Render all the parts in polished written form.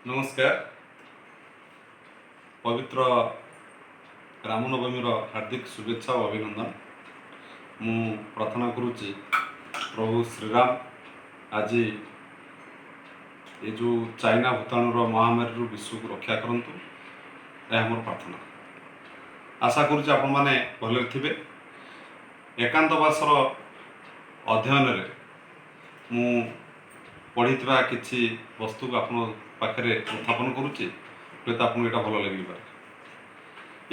ନମସ୍କାର। ପବିତ୍ର ରାମନବମୀର ହାର୍ଦ୍ଦିକ ଶୁଭେଚ୍ଛା ଓ ଅଭିନନ୍ଦନ। ମୁଁ ପ୍ରାର୍ଥନା କରୁଛି, ପ୍ରଭୁ ଶ୍ରୀରାମ ଆଜି ଏ ଯେଉଁ ଚାଇନା ଭୂତାଣୁର ମହାମାରୀରୁ ବିଶ୍ୱକୁ ରକ୍ଷା କରନ୍ତୁ, ଏହା ମୋର ପ୍ରାର୍ଥନା। ଆଶା କରୁଛି ଆପଣମାନେ ଭଲରେ ଥିବେ। ଏକାନ୍ତବାସର ଅଧ୍ୟୟନରେ ମୁଁ ପଢ଼ିଥିବା କିଛି ବସ୍ତୁକୁ ଆପଣଙ୍କ ପାଖରେ ଉତ୍ଥାପନ କରୁଛି। ହୁଏତ ଆପଣଙ୍କୁ ଏଇଟା ଭଲ ଲାଗିପାରେ।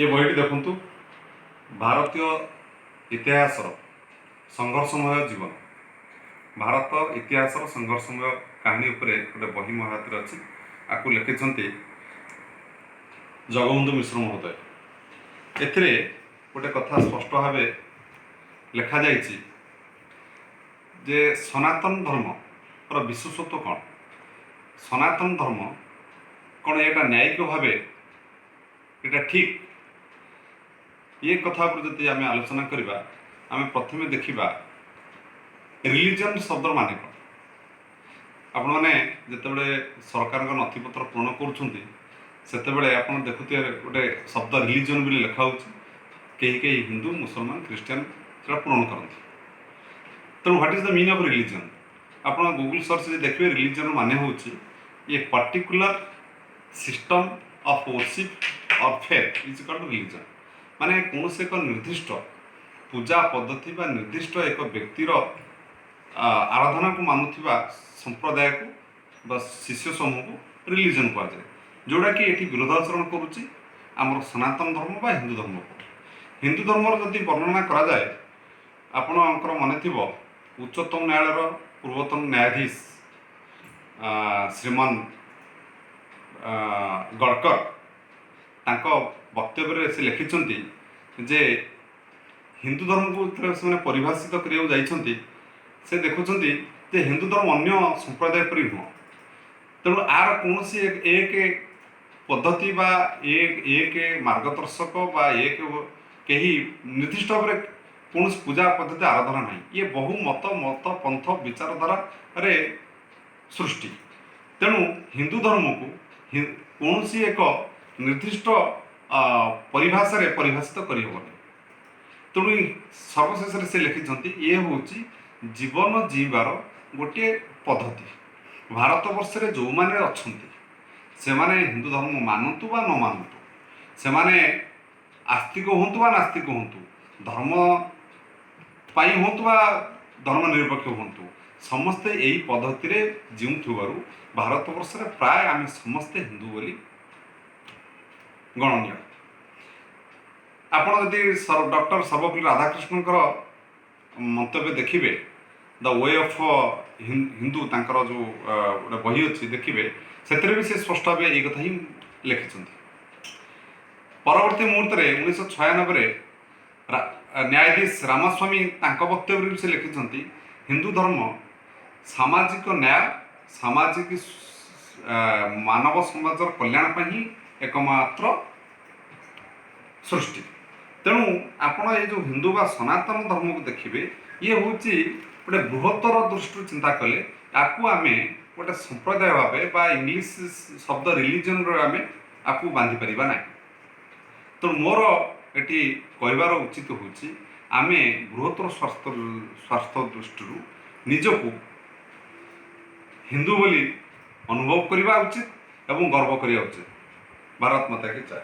ଏ ବହିଟି ଦେଖନ୍ତୁ, ଭାରତୀୟ ଇତିହାସର ସଂଘର୍ଷମୟ ଜୀବନ। ଭାରତ ଇତିହାସର ସଂଘର୍ଷମୟ କାହାଣୀ ଉପରେ ଗୋଟେ ବହି ମୋ ହାତରେ ଅଛି। ଆକୁ ଲେଖିଛନ୍ତି ଜଗବନ୍ଧୁ ମିଶ୍ର ମହୋଦୟ। ଏଥିରେ ଗୋଟେ କଥା ସ୍ପଷ୍ଟ ଭାବେ ଲେଖାଯାଇଛି ଯେ ସନାତନ ଧର୍ମର ବିଶେଷତ୍ୱ କ'ଣ, ସନାତନ ଧର୍ମ କ'ଣ, ଏଇଟା ନ୍ୟାୟିକ ଭାବେ ଏଇଟା ଠିକ୍। ଇଏ କଥା ଉପରେ ଯଦି ଆମେ ଆଲୋଚନା କରିବା, ଆମେ ପ୍ରଥମେ ଦେଖିବା ରିଲିଜନ୍ ଶବ୍ଦର ମାନେ କ'ଣ। ଆପଣମାନେ ଯେତେବେଳେ ସରକାରଙ୍କ ନଥିପତ୍ର ପୂରଣ କରୁଛନ୍ତି, ସେତେବେଳେ ଆପଣ ଦେଖୁଥିବେ ଗୋଟେ ଶବ୍ଦ ରିଲିଜନ୍ ବୋଲି ଲେଖା ହେଉଛି। କେହି କେହି ହିନ୍ଦୁ, ମୁସଲମାନ, ଖ୍ରୀଷ୍ଟିଆନ ସେଟା ପୂରଣ କରନ୍ତି। ତେଣୁ what is the meaning of religion? ଆପଣ ଗୁଗୁଲ ସର୍ଚ୍ଚ ଯଦି ଦେଖିବେ, ରିଲିଜନ୍ର ମାନେ ହେଉଛି a particular system of worship or faith is called religion। ମାନେ କୌଣସି ଏକ ନିର୍ଦ୍ଦିଷ୍ଟ ପୂଜା ପଦ୍ଧତି ବା ନିର୍ଦ୍ଦିଷ୍ଟ ଏକ ବ୍ୟକ୍ତିର ଆରାଧନାକୁ ମାନୁଥିବା ସମ୍ପ୍ରଦାୟକୁ ବା ଶିଷ୍ୟ ସମୂହକୁ ରିଲିଜନ୍ କୁହାଯାଏ, ଯେଉଁଟାକି ଏଠି ବିରୋଧାଚରଣ କରୁଛି ଆମର ସନାତନ ଧର୍ମ ବା ହିନ୍ଦୁ ଧର୍ମକୁ। ହିନ୍ଦୁ ଧର୍ମର ଯଦି ବର୍ଣ୍ଣନା କରାଯାଏ, ଆପଣଙ୍କର ମନେ ଥିବ, ଉଚ୍ଚତମ ନ୍ୟାୟାଳୟର ପୂର୍ବତନ ନ୍ୟାୟାଧୀଶ ଶ୍ରୀମାନ ଗଡ଼କର ତାଙ୍କ ବକ୍ତବ୍ୟରେ ସେ ଲେଖିଛନ୍ତି ଯେ ହିନ୍ଦୁ ଧର୍ମକୁ ଯେତେବେଳେ ସେମାନେ ପରିଭାଷିତ କରିବାକୁ ଯାଇଛନ୍ତି, ସେ ଦେଖୁଛନ୍ତି ଯେ ହିନ୍ଦୁ ଧର୍ମ ଅନ୍ୟ ସମ୍ପ୍ରଦାୟ ପରି ନୁହଁ। ତେଣୁ ଆର କୌଣସି ଏକ ପଦ୍ଧତି ବା ଏକ ମାର୍ଗଦର୍ଶକ ବା ଏକ କେହି ନିର୍ଦ୍ଦିଷ୍ଟ ଭାବରେ କୌଣସି ପୂଜା ପଦ୍ଧତି ଆରାଧନା ନାହିଁ। ଇଏ ବହୁ ମତ ମତ ପନ୍ଥ ବିଚାରଧାରାରେ ସୃଷ୍ଟି। ତେଣୁ ହିନ୍ଦୁ ଧର୍ମକୁ କୌଣସି ଏକ ନିର୍ଦ୍ଦିଷ୍ଟ ପରିଭାଷାରେ ପରିଭାଷିତ କରିହେବନି। ତେଣୁ ସର୍ବଶେଷରେ ସେ ଲେଖିଛନ୍ତି, ଇଏ ହେଉଛି ଜୀବନ ଜୀଇଁବାର ଗୋଟିଏ ପଦ୍ଧତି। ଭାରତବର୍ଷରେ ଯେଉଁମାନେ ଅଛନ୍ତି, ସେମାନେ ହିନ୍ଦୁ ଧର୍ମ ମାନନ୍ତୁ ବା ନ ମାନନ୍ତୁ, ସେମାନେ ଆସ୍ତିକ ହୁଅନ୍ତୁ ବା ନାସ୍ତିକ ହୁଅନ୍ତୁ, ଧର୍ମ ପାଇଁ ହୁଅନ୍ତୁ ବା ଧର୍ମ ନିରପେକ୍ଷ ହୁଅନ୍ତୁ, ସମସ୍ତେ ଏଇ ପଦ୍ଧତିରେ ଜିଉଁଥିବାରୁ ଭାରତବର୍ଷରେ ପ୍ରାୟ ଆମେ ସମସ୍ତେ ହିନ୍ଦୁ ବୋଲି ଗଣନୀୟ। ଆପଣ ଯଦି ଡକ୍ଟର ସର୍ବପଲ୍ଲୀ ରାଧାକୃଷ୍ଣଙ୍କର ମନ୍ତବ୍ୟ ଦେଖିବେ, ଦ we of Hindu ତାଙ୍କର ଯେଉଁ ଗୋଟେ ବହି ଅଛି ଦେଖିବେ, ସେଥିରେ ବି ସେ ସ୍ପଷ୍ଟ ଭାବେ ଏଇ କଥା ହିଁ ଲେଖିଛନ୍ତି। ପରବର୍ତ୍ତୀ ମୁହୂର୍ତ୍ତରେ 1996ରେ ନ୍ୟାୟାଧୀଶ ରାମସ୍ୱାମୀ ତାଙ୍କ ବକ୍ତବ୍ୟରେ ବି ସେ ଲେଖିଛନ୍ତି, ହିନ୍ଦୁ ଧର୍ମ ସାମାଜିକ ନ୍ୟାୟ, ସାମାଜିକ ମାନବ ସମାଜର କଲ୍ୟାଣ ପାଇଁ ହିଁ ଏକମାତ୍ର ସୃଷ୍ଟି। ତେଣୁ ଆପଣ ଏଇ ଯେଉଁ ହିନ୍ଦୁ ବା ସନାତନ ଧର୍ମକୁ ଦେଖିବେ, ଇଏ ହେଉଛି ଗୋଟେ ବୃହତ୍ତର ଦୃଷ୍ଟିରୁ ଚିନ୍ତା କଲେ ୟାକୁ ଆମେ ଗୋଟେ ସମ୍ପ୍ରଦାୟ ଭାବେ ବା ଇଂଲିଶ ଶବ୍ଦ ରିଲିଜନରେ ଆମେ ଆକୁ ବାନ୍ଧି ପାରିବା ନାହିଁ। ତେଣୁ ମୋର ଏଠି କହିବାର ଉଚିତ ହେଉଛି, ଆମେ ବୃହତ୍ତର ସ୍ୱାର୍ଥ ଦୃଷ୍ଟିରୁ ନିଜକୁ ହିନ୍ଦୁ ବୋଲି ଅନୁଭବ କରିବା ଉଚିତ ଏବଂ ଗର୍ବ କରିବା ଉଚିତ। ଭାରତ ମାତା କି ଜୟ।